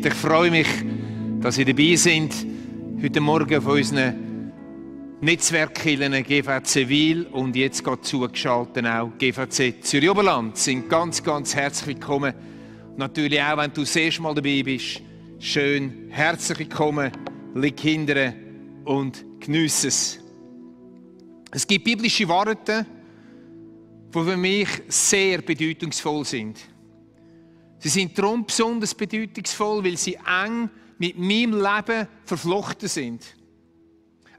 Und ich freue mich, dass Sie dabei sind, heute Morgen von unseren Netzwerkkirchen GVC Wil und jetzt gerade zugeschaltet auch GVC Zürich Oberland. Sind ganz, ganz herzlich willkommen. Und natürlich auch, wenn du das erste Mal dabei bist, schön herzlich willkommen, liebe Kinder, und geniesse es. Es gibt biblische Worte, die für mich sehr bedeutungsvoll sind. Sie sind darum besonders bedeutungsvoll, weil sie eng mit meinem Leben verflochten sind.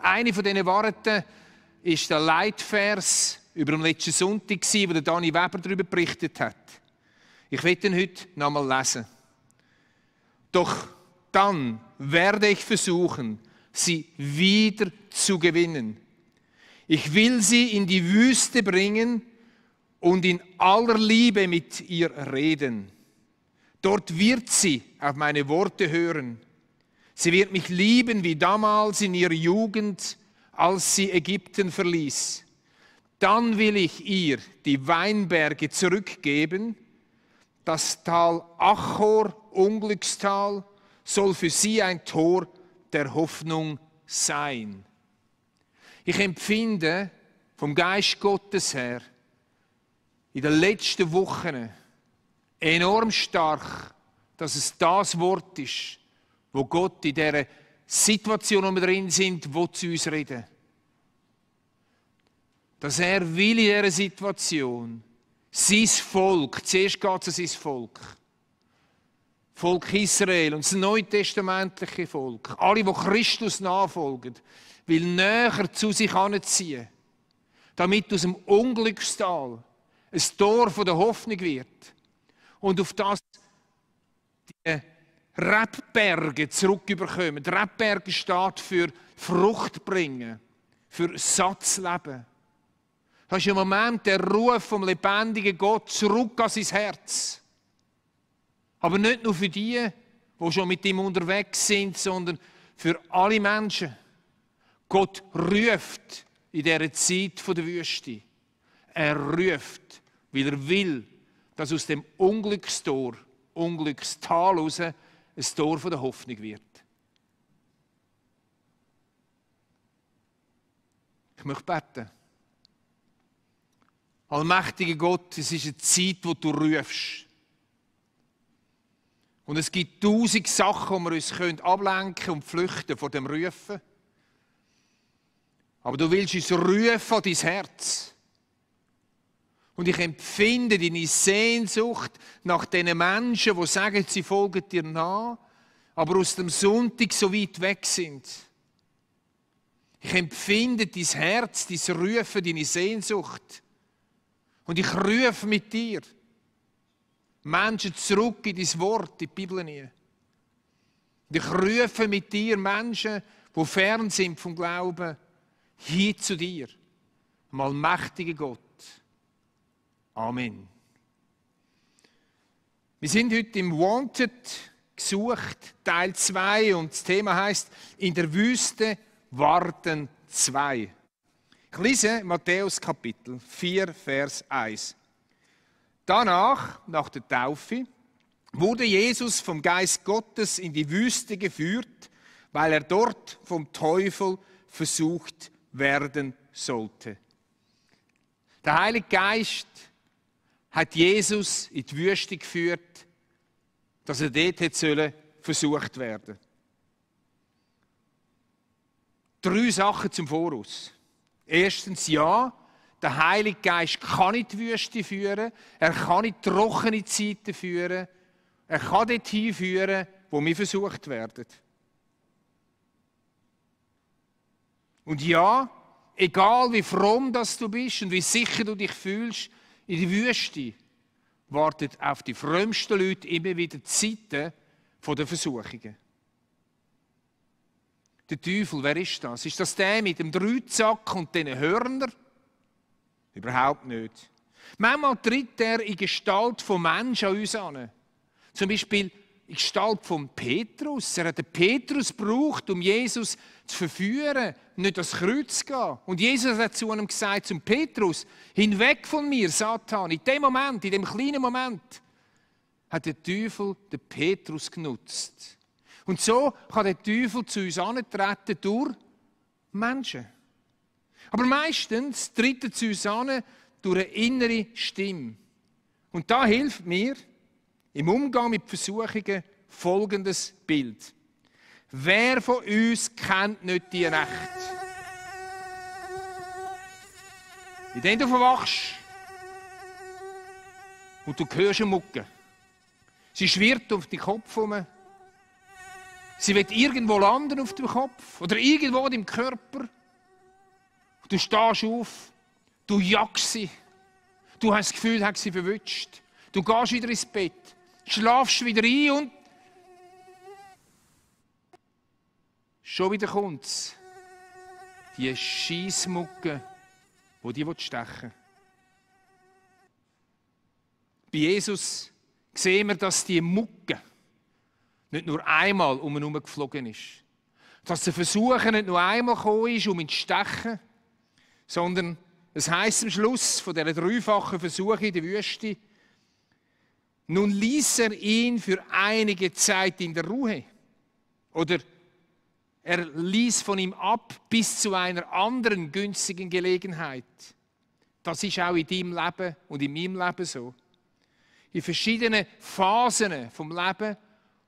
Eine von diesen Worten ist der Leitvers über den letzten Sonntag, wo der Dani Weber darüber berichtet hat. Ich werde ihn heute nochmal lesen. Doch dann werde ich versuchen, sie wieder zu gewinnen. Ich will sie in die Wüste bringen und in aller Liebe mit ihr reden. Dort wird sie auf meine Worte hören. Sie wird mich lieben wie damals in ihrer Jugend, als sie Ägypten verließ. Dann will ich ihr die Weinberge zurückgeben. Das Tal Achor, Unglückstal, soll für sie ein Tor der Hoffnung sein. Ich empfinde vom Geist Gottes her in den letzten Wochen enorm stark, dass es das Wort ist, wo Gott in dieser Situation, wo wir drin sind, zu uns reden. Dass er will in dieser Situation sein Volk, zuerst geht es um sein Volk Israel und das neutestamentliche Volk, alle, die Christus nachfolgen, will näher zu sich heranziehen, damit aus dem Unglückstal ein Tor von der Hoffnung wird. Und auf das die Rebberge zurücküberkommen. Die Rebberge steht für Frucht bringen, für Satzleben. Das ist im Moment der Ruf vom lebendigen Gott zurück an sein Herz. Aber nicht nur für die, die schon mit ihm unterwegs sind, sondern für alle Menschen. Gott ruft in dieser Zeit der Wüste. Er ruft, weil er will, dass aus dem Unglückstal raus ein Tor der Hoffnung wird. Ich möchte beten. Allmächtiger Gott, es ist eine Zeit, wo du rufst. Und es gibt 1000 Sachen, wo wir uns ablenken und flüchten vor dem Rufen. Aber du willst uns rufen an dein Herz. Und ich empfinde deine Sehnsucht nach diesen Menschen, die sagen, sie folgen dir nach, aber aus dem Sonntag so weit weg sind. Ich empfinde dein Herz, dein Rufen, deine Sehnsucht. Und ich rufe mit dir Menschen zurück in dein Wort, in die Bibel hinein. Und ich rufe mit dir Menschen, die fern sind vom Glauben, hin zu dir. Am allmächtigen Gott. Amen. Wir sind heute im Wanted gesucht, Teil 2, und das Thema heißt In der Wüste warten 2. Ich lese Matthäus Kapitel 4, Vers 1. Danach, nach der Taufe, wurde Jesus vom Geist Gottes in die Wüste geführt, weil er dort vom Teufel versucht werden sollte. Der Heilige Geist hat Jesus in die Wüste geführt, dass er dort hätte versucht werden. 3 Sachen zum Voraus. Erstens, ja, der Heilige Geist kann in die Wüste führen, er kann in trockene Zeiten führen, er kann dorthin führen, wo wir versucht werden. Und ja, egal wie fromm das du bist und wie sicher du dich fühlst, in der Wüste wartet auf die frömmsten Leute immer wieder Zeiten der Versuchungen. Der Teufel, wer ist das? Ist das der mit dem Dreizack und den Hörnern? Überhaupt nicht. Manchmal tritt er in Gestalt von Menschen an uns an. Zum Beispiel in Gestalt von Petrus. Er hat den Petrus gebraucht, um Jesus zu verführen, nicht ans Kreuz zu gehen. Und Jesus hat zu ihm gesagt, zum Petrus, hinweg von mir, Satan. In dem Moment, in dem kleinen Moment, hat der Teufel den Petrus genutzt. Und so kann der Teufel zu uns herantreten durch Menschen. Aber meistens tritt er zu uns heran durch eine innere Stimme. Und da hilft mir im Umgang mit Versuchungen folgendes Bild. Wer von uns kennt nicht die Nacht? In dem du verwachst und du hörst eine Mucke. Sie schwirrt auf den Kopf herum. Sie wird irgendwo landen auf dem Kopf oder irgendwo im Körper. Du stehst auf, du jagst sie. Du hast das Gefühl, du hast sie verwünscht. Du gehst wieder ins Bett, schlafst wieder ein und schon wieder kommt es. Die Scheissmucke, die stechen. Bei Jesus sehen wir, dass die Mucke nicht nur einmal um ihn herum geflogen ist. Dass der Versuch nicht nur einmal gekommen ist, um ihn zu stechen, sondern es heisst am Schluss von dieser dreifachen Versuche in der Wüste, nun ließ er ihn für einige Zeit in der Ruhe. Oder er ließ von ihm ab bis zu einer anderen günstigen Gelegenheit. Das ist auch in deinem Leben und in meinem Leben so. In verschiedenen Phasen vom Leben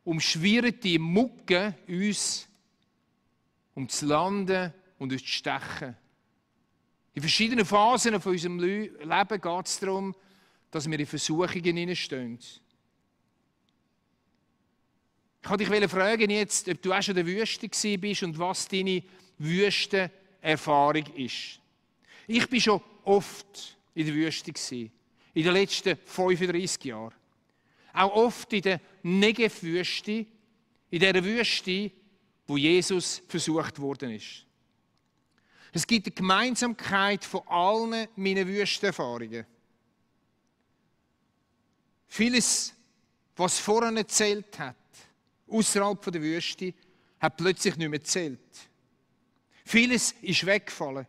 umschwirren die Mucke uns, um zu landen und uns zu stechen. In verschiedenen Phasen von unserem Leben geht es darum, dass wir in Versuchungen hineinstehen. Ich wollte dich fragen jetzt, ob du auch schon in der Wüste bist und was deine Wüstenerfahrung ist. Ich war schon oft in der Wüste, in den letzten 35 Jahren. Auch oft in der Negev-Wüste, in der Wüste, wo Jesus versucht worden ist. Es gibt eine Gemeinsamkeit von allen meinen Wüstenerfahrungen. Vieles, was vorher erzählt hat, außerhalb der Wüste, hat plötzlich nicht mehr gezählt. Vieles ist weggefallen.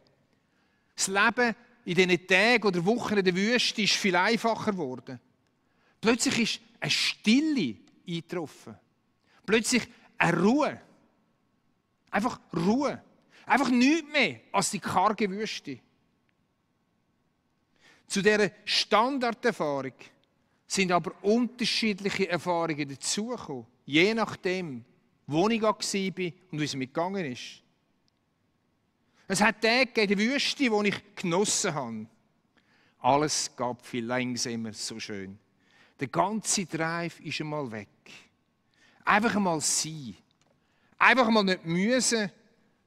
Das Leben in diesen Tagen oder Wochen in der Wüste ist viel einfacher geworden. Plötzlich ist eine Stille eingetroffen. Plötzlich eine Ruhe. Einfach Ruhe. Einfach nichts mehr als die karge Wüste. Zu dieser Standarderfahrung sind aber unterschiedliche Erfahrungen dazugekommen. Je nachdem, wo ich war und wie es mir gegangen ist. Es hat Tage in der Wüste, die ich genossen habe. Alles gab viel langsamer, so schön. Der ganze Drive ist einmal weg. Einfach einmal sein. Einfach einmal nicht müssen.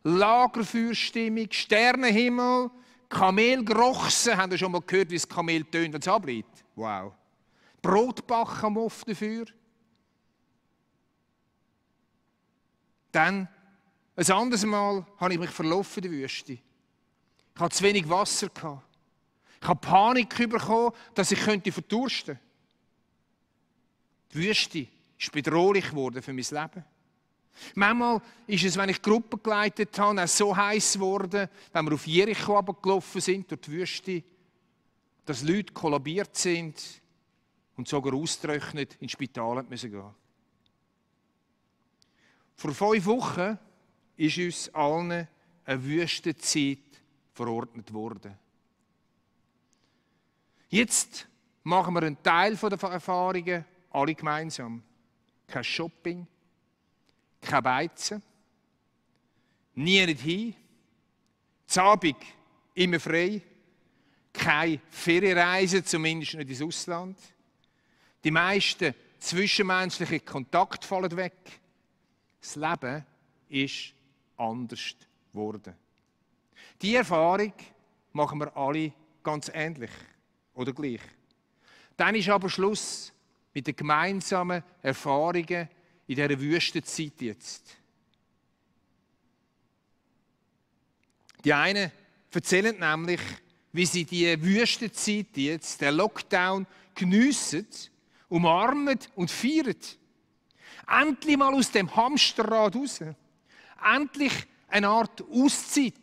Lagerfeuerstimmung, Sternenhimmel, Kamelgrochsen. Habt ihr schon mal gehört, wie das Kamel tönt, wenn es ableitet? Wow. Brotbacken am Ofen dafür. Dann, ein anderes Mal, habe ich mich verlaufen in der Wüste. Ich hatte zu wenig Wasser. Ich habe Panik bekommen, dass ich verdursten könnte. Die Wüste ist bedrohlich geworden für mein Leben. Manchmal ist es, wenn ich Gruppen geleitet habe, auch so heiß geworden, wenn wir auf Jericho runtergelaufen sind, durch die Wüste, dass Leute kollabiert sind und sogar ausgetrocknet ins Spital müssen gehen. Vor 5 Wochen ist uns allen eine Wüstenzeit verordnet worden. Jetzt machen wir einen Teil der Erfahrungen alle gemeinsam. Kein Shopping, kein Beizen, nie nicht hin, Abend immer frei, keine Ferienreise, zumindest nicht ins Ausland. Die meisten zwischenmenschlichen Kontakte fallen weg. Das Leben ist anders geworden. Diese Erfahrung machen wir alle ganz ähnlich oder gleich. Dann ist aber Schluss mit den gemeinsamen Erfahrungen in dieser Wüstenzeit jetzt. Die einen erzählen nämlich, wie sie die Wüstenzeit jetzt, der Lockdown, geniessen, umarmen und feiern. Endlich mal aus dem Hamsterrad raus. Endlich eine Art Auszeit.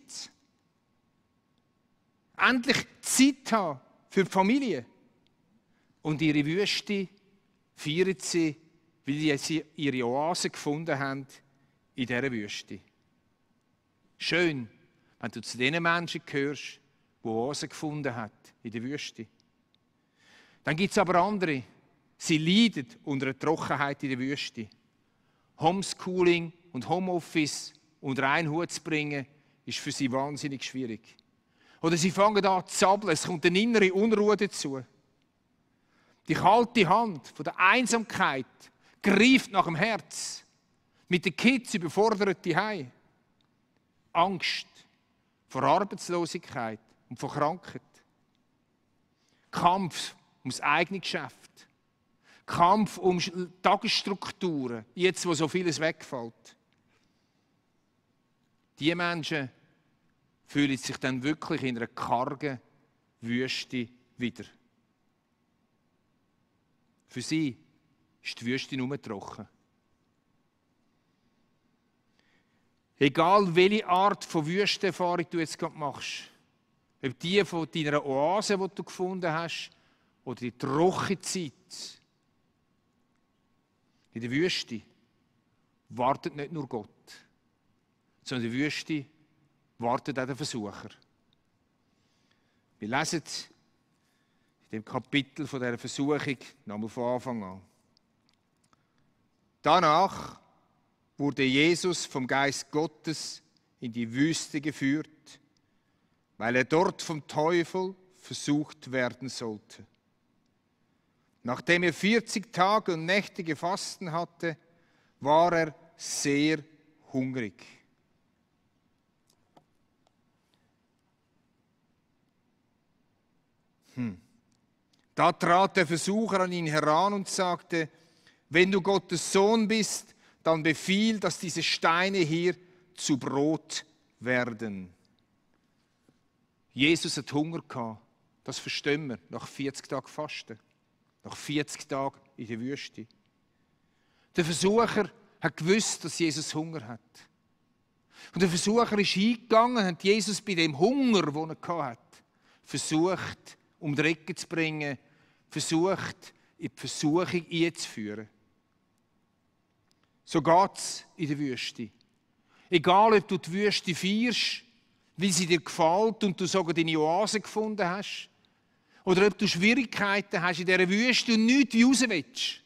Endlich Zeit haben für die Familie. Und ihre Wüste feiern sie, weil sie ihre Oase gefunden haben in dieser Wüste. Schön, wenn du zu den Menschen gehörst, die Oasen gefunden haben in der Wüste. Dann gibt es aber andere, sie leiden unter einer Trockenheit in der Wüste. Homeschooling und Homeoffice unter einen Hut zu bringen, ist für sie wahnsinnig schwierig. Oder sie fangen an zu zappeln, es kommt eine innere Unruhe dazu. Die kalte Hand von der Einsamkeit greift nach dem Herz. Mit den Kids überfordert die Hause. Angst vor Arbeitslosigkeit und vor Krankheit. Kampf ums eigene Geschäft. Kampf um Tagesstrukturen, jetzt wo so vieles wegfällt. Diese Menschen fühlen sich dann wirklich in einer kargen Wüste wieder. Für sie ist die Wüste nur trocken. Egal welche Art von Wüstenerfahrung du jetzt gerade machst, ob die von deiner Oase, die du gefunden hast, oder die Trockenzeit in der Wüste, wartet nicht nur Gott, sondern in der Wüste wartet auch der Versucher. Wir lesen in dem Kapitel von dieser Versuchung nochmal von Anfang an. Danach wurde Jesus vom Geist Gottes in die Wüste geführt, weil er dort vom Teufel versucht werden sollte. Nachdem er 40 Tage und Nächte gefastet hatte, war er sehr hungrig. Da trat der Versucher an ihn heran und sagte: Wenn du Gottes Sohn bist, dann befiehl, dass diese Steine hier zu Brot werden. Jesus hat Hunger gehabt. Das verstehen wir nach 40 Tagen Fasten. Nach 40 Tagen in der Wüste. Der Versucher hat gewusst, dass Jesus Hunger hat. Und der Versucher ist hingegangen und hat Jesus bei dem Hunger, den er hatte, versucht, um die Ecke zu bringen, versucht, in die Versuchung einzuführen. So geht es in der Wüste. Egal, ob du die Wüste feierst, weil sie dir gefällt und du sogar deine Oase gefunden hast, oder ob du Schwierigkeiten hast in dieser Wüste und nichts wie raus willst.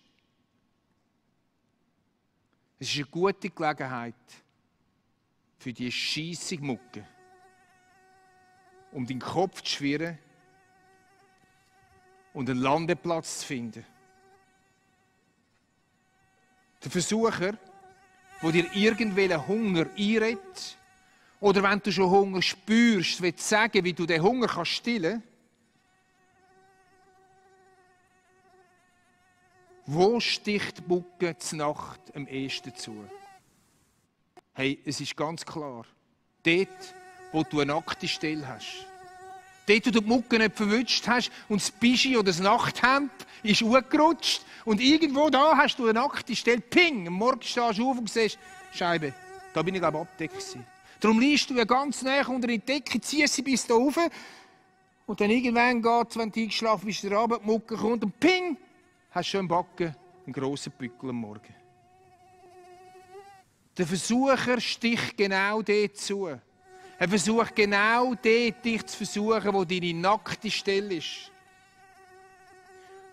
Es ist eine gute Gelegenheit für die scheissige Mucke, um deinen Kopf zu schwirren und einen Landeplatz zu finden. Der Versucher, der dir irgendwelchen Hunger einredet, oder wenn du schon Hunger spürst, will sagen, wie du den Hunger stillen kannst. Wo sticht die Mucke zur Nacht am ehesten zu? Hey, es ist ganz klar. Dort, wo du eine nackte Stelle hast. Dort, wo du die Mucke nicht verwünscht hast und das Bischi oder das Nachthemd ist hochgerutscht und irgendwo da hast du eine nackte Stelle. Ping! Am Morgen stehst du auf und siehst, Scheibe, da bin ich glaube ich abgedeckt. Darum liegst du ja ganz nah unter die Decke, ziehst sie bis da rauf und dann irgendwann geht, wenn du eingeschlafen bist, der Abend, die Mucke kommt und ping! Hast schon im Backen einen grossen Bückel am Morgen. Der Versucher sticht genau dort zu. Er versucht genau dort, dich zu versuchen, wo deine nackte Stelle ist.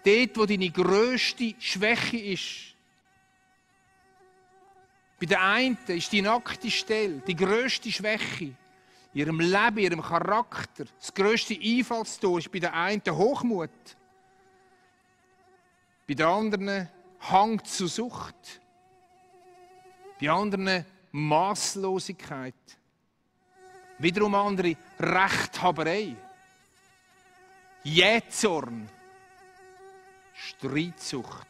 Dort, wo deine grösste Schwäche ist. Bei der einen ist die nackte Stelle, die grösste Schwäche in ihrem Leben, in ihrem Charakter. Das grösste Einfallstor ist bei der einen Hochmut. Bei den anderen Hang zur Sucht. Bei anderen Masslosigkeit. Wiederum andere Rechthaberei. Jähzorn. Streitsucht.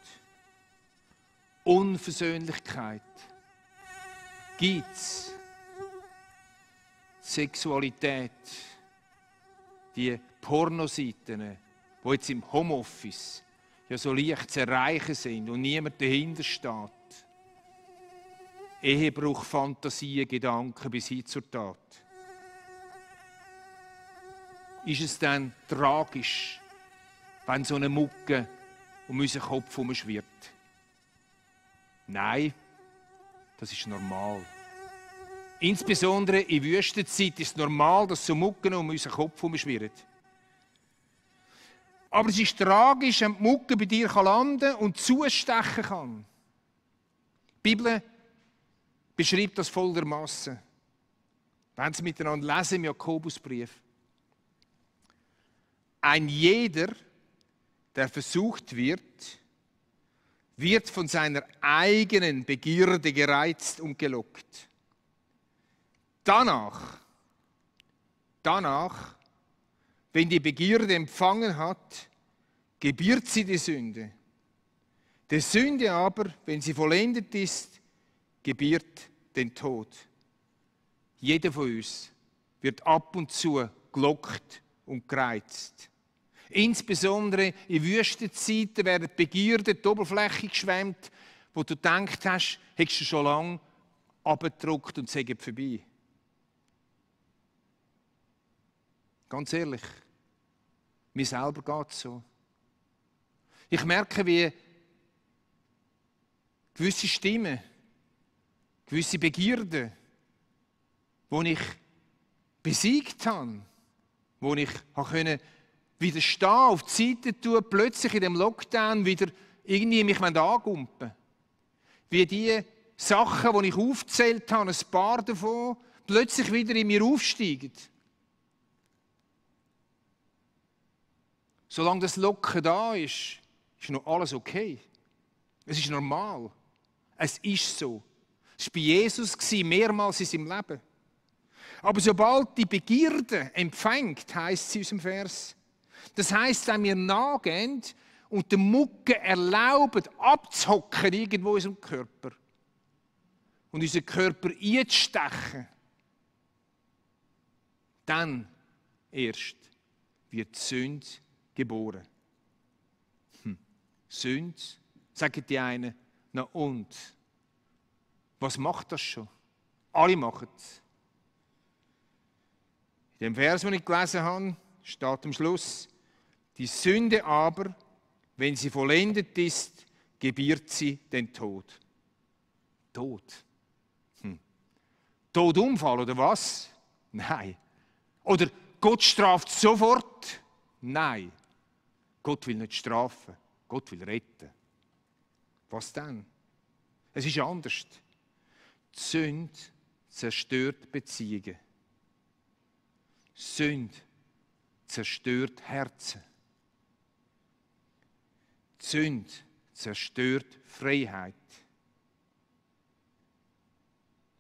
Unversöhnlichkeit. Geiz. Sexualität. Die Pornoseiten, die jetzt im Homeoffice ja so leicht zu erreichen sind und niemand dahinter steht. Ehebruch, Fantasien, Gedanken bis hin zur Tat. Ist es dann tragisch, wenn so eine Mucke um unseren Kopf herumschwirrt. Nein, das ist normal. Insbesondere in Wüstenzeit ist es normal, dass so Mucken um unseren Kopf herumschwirren. Aber es ist tragisch, wenn die Mucke bei dir landen und zustechen kann. Die Bibel beschreibt das folgendermaßen. Wenn Sie miteinander lesen im Jakobusbrief. Ein jeder, der versucht wird, wird von seiner eigenen Begierde gereizt und gelockt. Danach, wenn die Begierde empfangen hat, gebiert sie die Sünde. Die Sünde aber, wenn sie vollendet ist, gebiert den Tod. Jeder von uns wird ab und zu gelockt und gereizt. Insbesondere in Wüstenzeiten werden die Begierden die Oberfläche geschwemmt, wo du gedacht hast, hättest du schon lange abgedruckt und sei vorbei. Ganz ehrlich, mir selber geht es so. Ich merke, wie gewisse Stimmen, gewisse Begierden, die ich besiegt habe, wo ich widerstehen, auf die Seite tun, plötzlich in dem Lockdown wieder irgendwie mich angumpen. Wie die Sachen, die ich aufgezählt habe, ein paar davon, plötzlich wieder in mir aufsteigen. Solange das Locken da ist noch alles okay. Es ist normal. Es ist so. Es war bei Jesus mehrmals in seinem Leben. Aber sobald die Begierde empfängt, heisst es in unserem Vers, das heisst, wenn wir nachgehen und den Mucke erlauben, abzuhocken irgendwo in unserem Körper und unseren Körper einzustechen, dann erst wird die Sünde geboren. Sünde, sagen die einen, na und? Was macht das schon? Alle machen es. In dem Vers, den ich gelesen habe, steht am Schluss, die Sünde aber, wenn sie vollendet ist, gebiert sie den Tod. Tod. Todunfall oder was? Nein. Oder Gott straft sofort? Nein. Gott will nicht strafen. Gott will retten. Was denn? Es ist anders. Die Sünde zerstört Beziehungen. Sünde zerstört Herzen. Die Sünde zerstört Freiheit.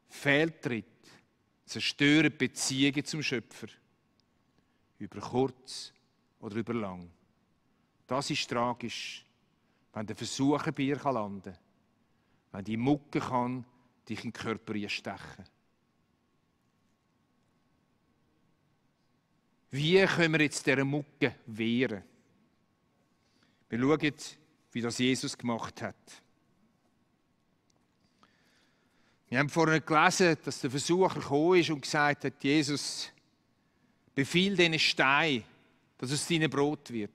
Fehltritt zerstören Beziehungen zum Schöpfer. Über kurz oder über lang. Das ist tragisch, wenn der Versuch bei dir landen kann. Wenn die Mucke kann dich in den Körper einstechen. Wie können wir jetzt dieser Mucke wehren? Wir schauen, wie das Jesus gemacht hat. Wir haben vorhin gelesen, dass der Versucher gekommen ist und gesagt hat, Jesus, befiehl diesen Stein, dass es dein Brot wird.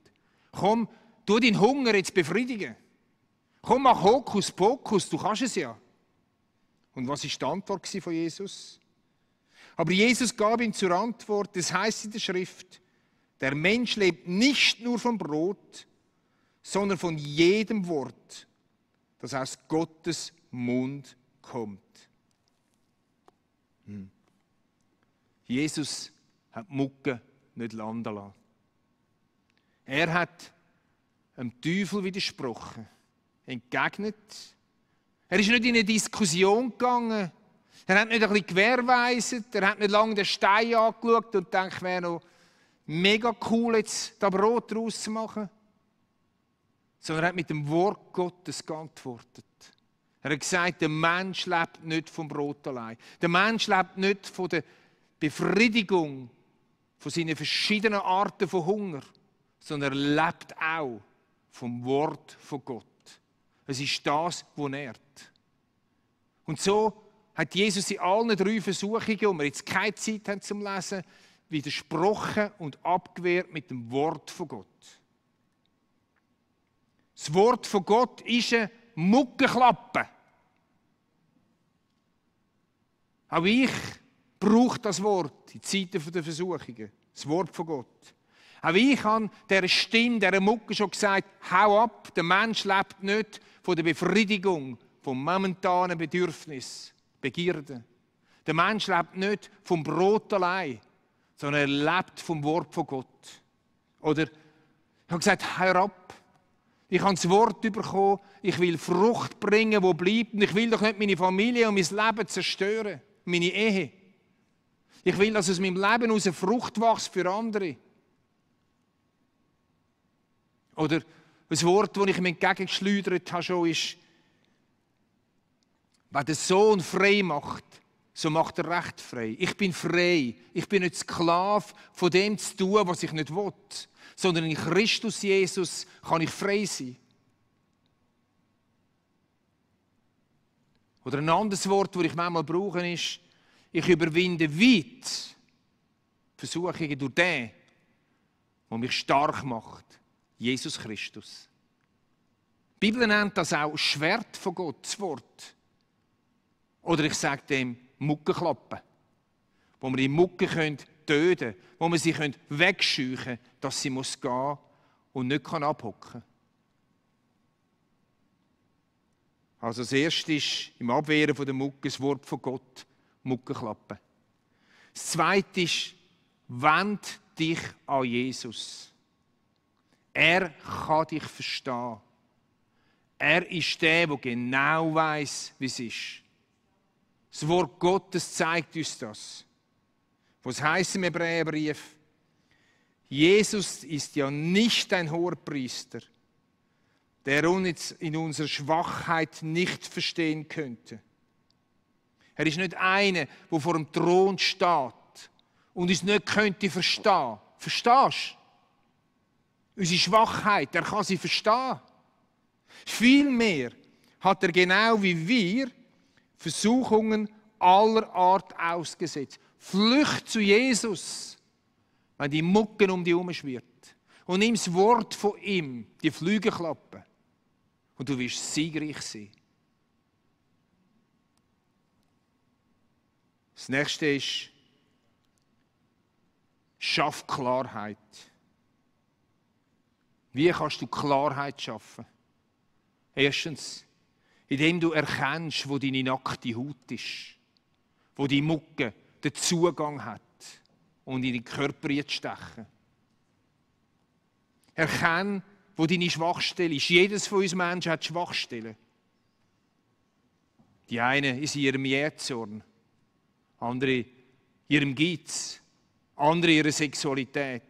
Komm, tu deinen Hunger jetzt befriedigen. Komm, mach Hokuspokus, du kannst es ja. Und was war die Antwort von Jesus? Aber Jesus gab ihm zur Antwort, das heißt in der Schrift, der Mensch lebt nicht nur vom Brot, sondern von jedem Wort, das aus Gottes Mund kommt. Jesus hat die Mucke nicht landen lassen. Er hat dem Teufel widersprochen, entgegnet. Er ist nicht in eine Diskussion gegangen. Er hat nicht ein bisschen gewährweisert. Er hat nicht lange den Stein angeschaut und gedacht, wäre noch mega cool, jetzt das Brot daraus zu machen. Sondern er hat mit dem Wort Gottes geantwortet. Er hat gesagt, der Mensch lebt nicht vom Brot allein. Der Mensch lebt nicht von der Befriedigung von seinen verschiedenen Arten von Hunger, sondern er lebt auch vom Wort von Gott. Es ist das, was nährt. Und so hat Jesus in allen 3 Versuchungen, wo wir jetzt keine Zeit haben zum Lesen, widersprochen und abgewehrt mit dem Wort von Gott. Das Wort von Gott ist eine Muckenklappe. Auch ich brauche das Wort in Zeiten der Versuchungen. Das Wort von Gott. Auch ich habe dieser Stimme, dieser Mucke schon gesagt, hau ab, der Mensch lebt nicht von der Befriedigung, vom momentanen Bedürfnis, Begierde. Der Mensch lebt nicht vom Brot allein, sondern er lebt vom Wort von Gott. Oder ich habe gesagt, hör ab. Ich habe das Wort bekommen, ich will Frucht bringen, die bleibt. Und ich will doch nicht meine Familie und mein Leben zerstören, meine Ehe. Ich will, dass aus meinem Leben heraus Frucht wächst für andere. Oder ein Wort, das ich mir entgegengeschleudert habe, schon ist, wenn der Sohn frei macht, so macht er recht frei. Ich bin frei. Ich bin nicht Sklave von dem zu tun, was ich nicht will. Sondern in Christus Jesus kann ich frei sein. Oder ein anderes Wort, das ich manchmal brauche, ist, ich überwinde weit Versuchungen durch den, der mich stark macht. Jesus Christus. Die Bibel nennt das auch Schwert von Gott, das Wort. Oder ich sage dem Muckenklappen, wo wir die Mucke töten können, wo wir sie wegscheuchen können, dass sie muss gehen und nicht abhocken kann. Also das Erste ist im Abwehren der Mucke das Wort von Gott, Muckenklappen. Das Zweite ist, wend dich an Jesus. Er kann dich verstehen. Er ist der genau weiss, wie es ist. Das Wort Gottes zeigt uns das. Was heißt im Hebräerbrief? Jesus ist ja nicht ein Hoherpriester, der uns in unserer Schwachheit nicht verstehen könnte. Er ist nicht einer, der vor dem Thron steht und uns nicht könnte verstehen. Verstehst du? Unsere Schwachheit, er kann sie verstehen. Vielmehr hat er genau wie wir Versuchungen aller Art ausgesetzt. Flücht zu Jesus, wenn die Mucken um dich herum schwirrt. Und nimm das Wort von ihm, die Flügel klappen. Und du wirst siegreich sein. Das nächste ist, schaff Klarheit. Wie kannst du Klarheit schaffen? Erstens, indem du erkennst, wo deine nackte Haut ist, wo die Mucke den Zugang hat und in den Körper stechen. Erkenn, wo deine Schwachstelle ist. Jedes von uns Menschen hat Schwachstellen. Die eine ist in ihrem Jähzorn, andere in ihrem Geiz, andere in ihrer Sexualität.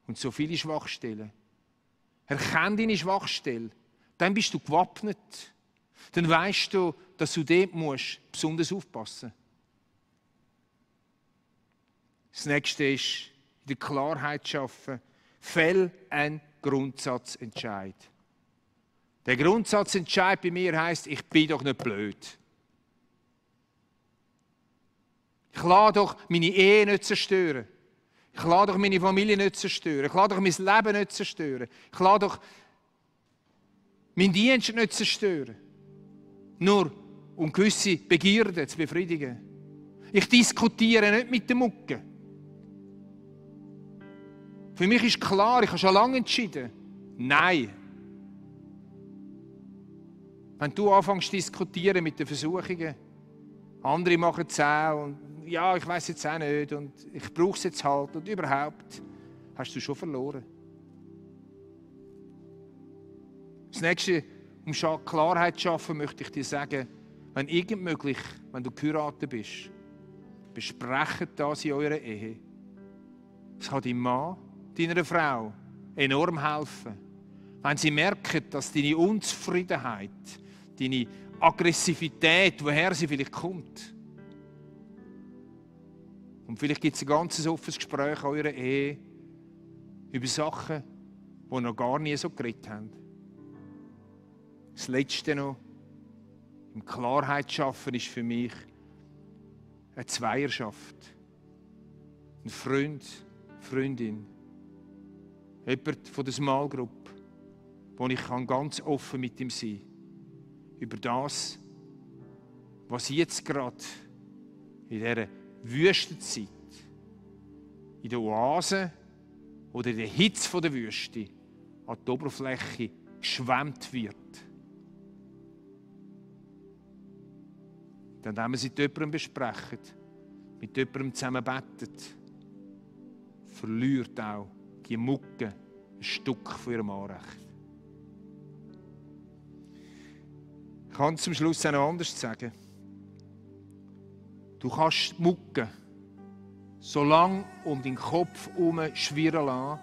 Und so viele Schwachstellen. Erkenn deine Schwachstelle, dann bist du gewappnet. Dann weisst du, dass du dort besonders aufpassen musst. Das nächste ist, in der Klarheit schaffen, fäll einen Grundsatzentscheid. Der Grundsatzentscheid bei mir heisst, ich bin doch nicht blöd. Ich lasse doch meine Ehe nicht zerstören. Ich lasse doch meine Familie nicht zerstören. Ich lasse doch mein Leben nicht zerstören. Ich lasse doch meinen Dienst nicht zerstören. Nur um gewisse Begierden zu befriedigen. Ich diskutiere nicht mit der Mucke. Für mich ist klar, ich habe schon lange entschieden. Nein. Wenn du anfängst zu diskutieren mit den Versuchungen, andere machen es auch und ja, ich weiß jetzt auch nicht und ich brauche es jetzt halt und überhaupt, hast du schon verloren. Das nächste, um Klarheit zu schaffen, möchte ich dir sagen, wenn irgend möglich, wenn du geheiratet bist, besprecht das in eurer Ehe. Es kann deinem Mann, deiner Frau enorm helfen, wenn sie merken, dass deine Unzufriedenheit, deine Aggressivität, woher sie vielleicht kommt. Und vielleicht gibt es ein ganz offenes Gespräch an eurer Ehe über Sachen, die noch gar nie so geredet haben. Das Letzte noch, im Klarheit schaffen ist für mich eine Zweierschaft. Ein Freund, Freundin, jemand von der Small Group, wo ich ganz offen mit ihm sein kann. Über das, was jetzt gerade in dieser Wüstenzeit, in der Oase oder in der Hitze der Wüste an die Oberfläche geschwemmt wird. Dann haben wir sie mit jemandem besprechen, mit jemandem zusammen betet, verliert auch die Mucke ein Stück von ihrem Anrecht. Ich kann zum Schluss auch noch anders sagen. Du kannst die Mucke so lange um deinen Kopf herum schwirren lassen,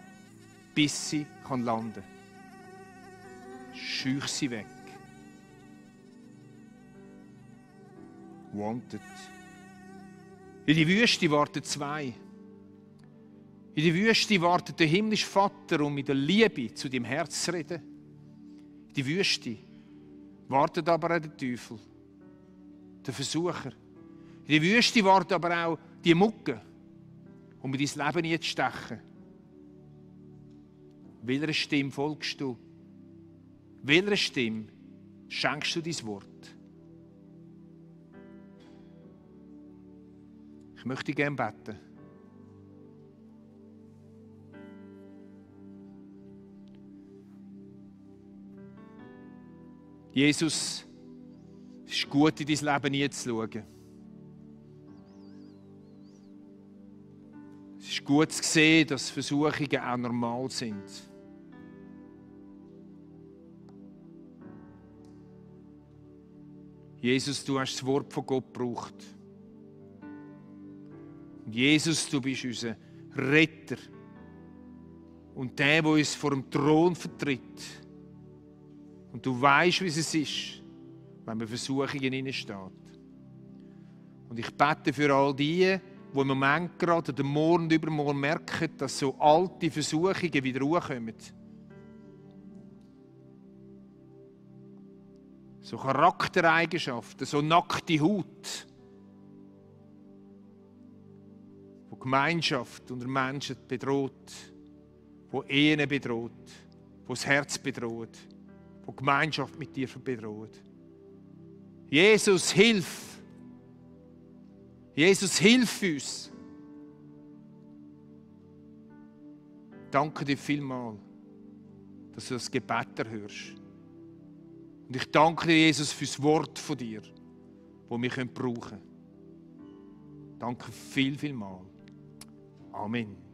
bis sie landen kann. Scheuch sie weg. Wanted. In die Wüste warten zwei. In die Wüste wartet der himmlische Vater, um mit der Liebe zu deinem Herz zu reden. In die Wüste wartet aber auch der Teufel, der Versucher. In die Wüste wartet aber auch die Mucke, um in dein Leben einzustechen. Welcher Stimme folgst du? Welcher Stimme schenkst du dein Wort? Ich möchte gerne beten. Jesus, es ist gut, in dein Leben hineinzuschauen. Es ist gut zu sehen, dass Versuchungen auch normal sind. Jesus, du hast das Wort von Gott gebraucht. Und Jesus, du bist unser Retter und der uns vor dem Thron vertritt. Und du weißt, wie es ist, wenn man Versuchungen hineinsteht. Und ich bete für all die im Moment gerade oder morgen und übermorgen merken, dass so alte Versuchungen wieder hochkommen. So Charaktereigenschaften, so nackte Haut, die Gemeinschaft unter Menschen bedroht, die Ehen bedroht, die das Herz bedroht, die Gemeinschaft mit dir bedroht. Jesus, hilf! Jesus, hilf uns! Danke dir vielmals, dass du das Gebet erhörst. Und ich danke dir, Jesus, für das Wort von dir, das wir brauchen können. Danke vielmals. Amen.